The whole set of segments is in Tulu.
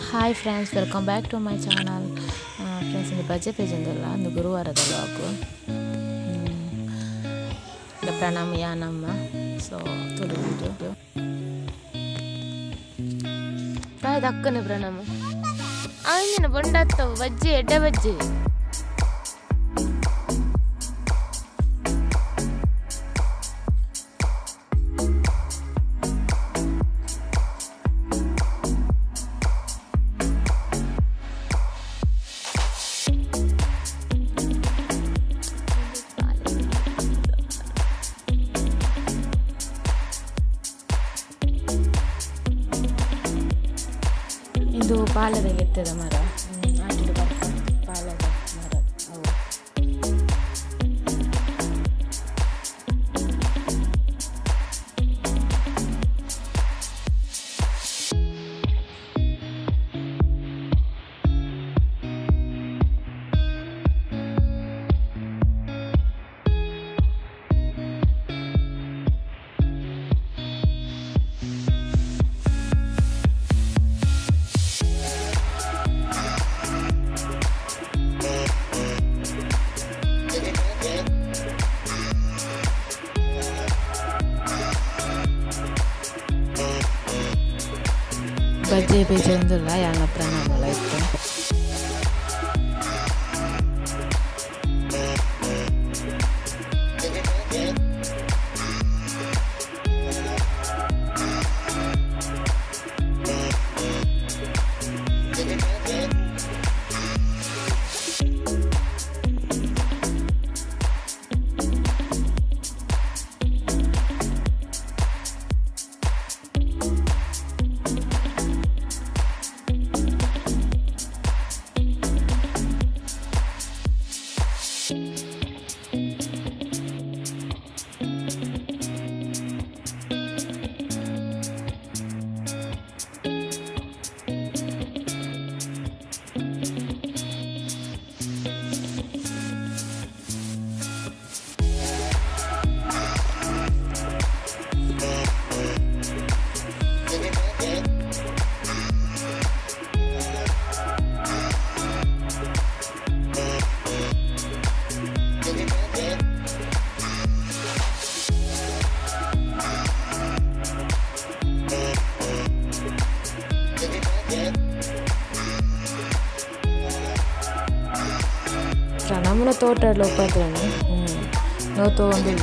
Hi friends, welcome back to my channel. Friends, ಇಂದು ಬಜ್ಜೆ ಪೇಜೊಂದುಲ್ಲ ಇಂದು ಗುರುವಾರದ ವ್ಲಾಗ್. ಪ್ರಣಾಮ್ ಯಾನಮ್ಮ ಸೊ ತುಳುವುದು ಪ್ರಾಯ ದಕ್ಕನೆ ಪ್ರಣಾಮ ಆಂಜಿನ ಬೊಂಡತ್ತವು ಬಜ್ಜೆ ಎಡ್ಡೆ ಬಜ್ಜೆ. ಇಂದು ಪಾಲೆದ ಗೆತ್ತೆದ ಮರ ಆಟಿಡ್ ಬರ್ಪ ಪಾಲೆದ ಮರ ಅವು. ಬಜ್ಜೆ ಬೀಜೊಂದುಲ್ಲ ಯಾನ ಪ್ರಣಾಮಲ ಇತ್ತೆ. ಪ್ರಣಾಮನ ತೋಟ ಲೋಪತ್ರನೆ ನೋತೋ ಒಂದು.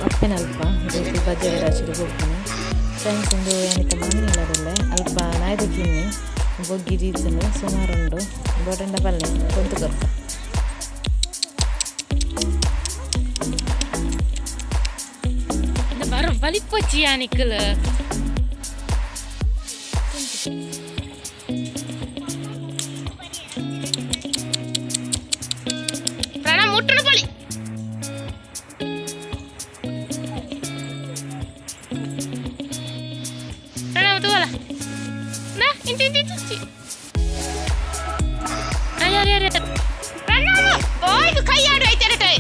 ಅಪ್ಪೆನಲ್ಪ ದೂಪಿ ಬಜ್ಜೆದ ರಾಶಿಡ್ ಗೊಬ್ಬುನು. ಫ್ರೆಂಡ್ಸ್, ಇಂದು ಯಾನಿತ ಮಾಮಿನಿಲ್ಲಡುಲ್ಲೆ. ಅಲ್ಪ ನಾಯ್ದ ಕಿನ್ನಿ ಬೊಗ್ಗಿ ದೀತುಂಡು ಸುಮಾರುಂಡು ಬೋಟಂಡ ಬಲ್ಲೆ ಕೊಂತು ಕೊರ್ಪ. ಬಲಿಪ್ಪೊಚ್ಚಿ ನಿಕ್ಕಲ್. ಪ್ರಣಮ್ ಮುಟ್ಟುನು ಪೊಳಿ. ಪ್ರಣಮ್ ತೂವಲ ನಾ ಇಂಚಿ ಇಂಚಿ ಇಂಚಿ. ಅಯ್ಯ ಅಯ್ಯ ಪ್ರಣಮ್ ಬಾಯ್ಗೆ ಕೈ ಆಡು ಐತೆ.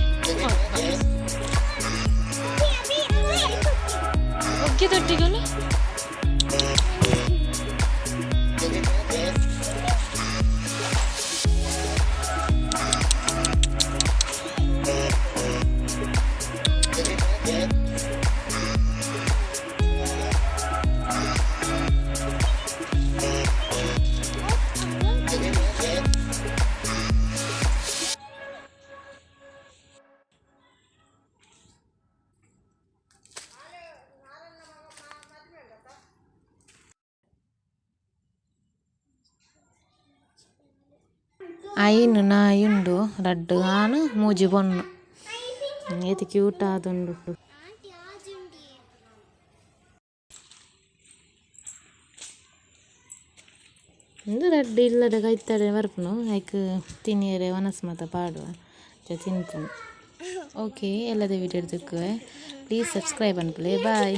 ಒಗ್ಗೆ ತೊಟ್ಟಿಗಳು. ಐನ್ ನಾಯಿ ಉಂಡು, ರಡ್ಡ್ ಆನ್ ಮೂಜಿ ಪೊಣ್ಣು. ಏತ್ ಕ್ಯೂಟ್ ಆದುಂಡು. ಉಂದು ರಡ್ಡ್ ಇಲ್ಲದ ಕೈತಡೆ ಬರ್ಪುನು. ಐಕ್ ತಿನಿಯೆರೆ ವನಸ್ ಮಾತ ಪಾಡುವ, ಅಂಚ ತಿನ್ಪುನು. ಓಕೆ, ಎಲ್ಲದ ವಿಡಿಯೋ ತಿಕ್ಕುವೆ. ಪ್ಲೀಸ್ ಸಬ್ಸ್ಕ್ರೈಬ್ ಮನ್ಪುಲೆ. ಬಾಯ್.